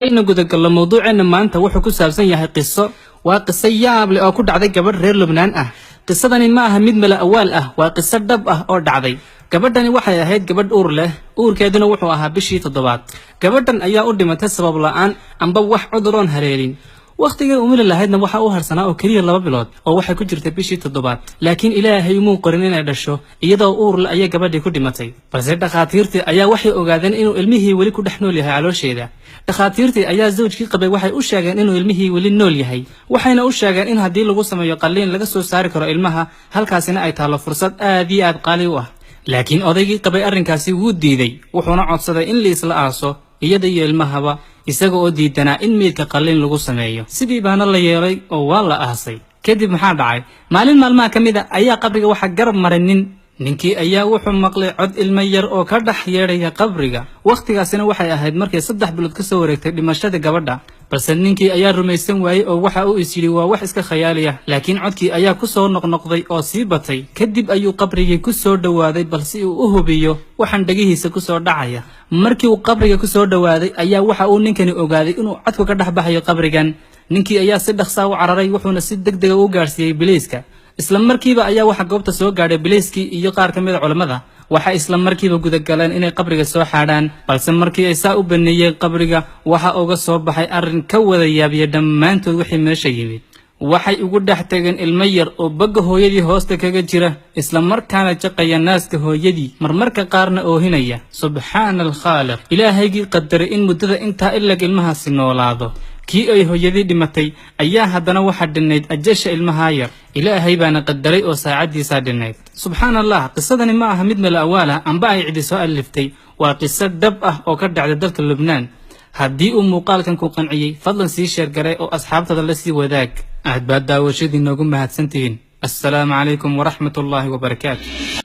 Aynu gudagallo mawduuceenna maanta. Wuxuu ku saabsan yahay qiso. Waa qiso yaab leh oo ku dhacday gabadh reer Lubnaan ah. Qisadani ma aha mid mala awaal ah, waa qiso dhab ah oo dhacday. Gabadhani waxay ahayd gabadh uur leh, uurkeeduna wuxuu ahaa bishii toddobaad. Gabadhan ayaa u dhimatay sabab la'aan amba wax cuduroon hareerin. Wakhtigay umili lahaydna waxaa u harsanaa oo keliya 2 bilood, oo waxay ku jirtay bishii toddobaad, laakiin Ilaahay umuu qorin inay dhasho. Iyadoo uurle ayaa gabadhii ku dhimatay, balse dhakhaatiirtii ayaa waxay ogaadeen inuu ilmihii weli ku dhex nool yahay caloosheeda. Dhakhaatiirtii ayaa zawjkii qabay waxay u sheegeen inuu ilmihii weli nool yahay, waxayna u sheegeen in haddii lagu sameeyo qalliin laga soo saari karo ilmaha, halkaasina ay taallo fursad aad iyo aad qaali u ah. Laakiin odaygii qabay arrinkaasi wuu diiday, wuxuuna codsaday in liisla aaso iyada iyo ilmahaba, isaga oo diidanaa in meydka qalliin lagu sameeyo. Sidii baana la yeelay oo waa la aasay. Kadib maxaa dhacay? Maalin maalmaha ka mid a ayaa qabriga waxaa garab maray nin. Ninkii ayaa wuxuu maqlay cod ilmo yar oo ka dhex yeedhaya qabriga. Wakhtigaasina waxay ahayd markay 3 bilood ka soo wareegtay dhimashadii gabadha, balse ninkii ayaa rumaysan waayey oo waxa uu is yidhi waa wax iska khayaali ah. Laakiin codkii ayaa ku soo noqnoqday oo sii batay. Kadib ayuu qabrigii ku soo dhowaaday, balse uu u hubiyo waxaan dhegihiisa ku soo dhacaya. Markii uu qabriga ku soo dhowaaday ayaa waxa uu ninkani ogaaday inuu codku ka dhex baxayo qabrigan. Ninkii ayaa si dhaqsaa u cararay, wuxuuna si deg dega u gaadhsiiyey biliiska. Isla markiiba ayaa waxaa goobta soo gaadhay biliiskii iyo qaar ka mid a culammada. Waxay isla markiiba gudagaleen inay qabriga soo xaadhaan, balse markii ay saa u baneeyeen qabriga, waxa uga soo baxay arrin ka wada yaabiya dhammaantood wixii meesha yimid. Waxay ugu dhex tageen ilmo yar oo bagga hooyadii hoosta kaga jira, isla markaana jaqaya naaska hooyadii, marmarka qaarna oohinaya. Subxaana alkhaaliq! Ilaahaygii qadaray in muddada intaa ilag ilmahaasi noolaado, kii ay hooyadii dhimatay ayaa haddana waxaa dhinnayd ajasha ilmahaa yar. Ilaahay baana qadaray oo saacaddiisaa dhinnayd. Subxaan Allah! Qisadani ma aha mid mala awaal ah amba ay cidi soo aliftay. Waa qiso dhab ah oo ka dhacday dalka Lubnaan. Haddii uu muuqaalkan ku qanciyey, fadlan sii share garee oo asxaabtada la sii wadaag. Aad baad daawashadii noogu mahadsantihiin. Assalaamu calaykum waraxmat ullaahi wabarakaatu.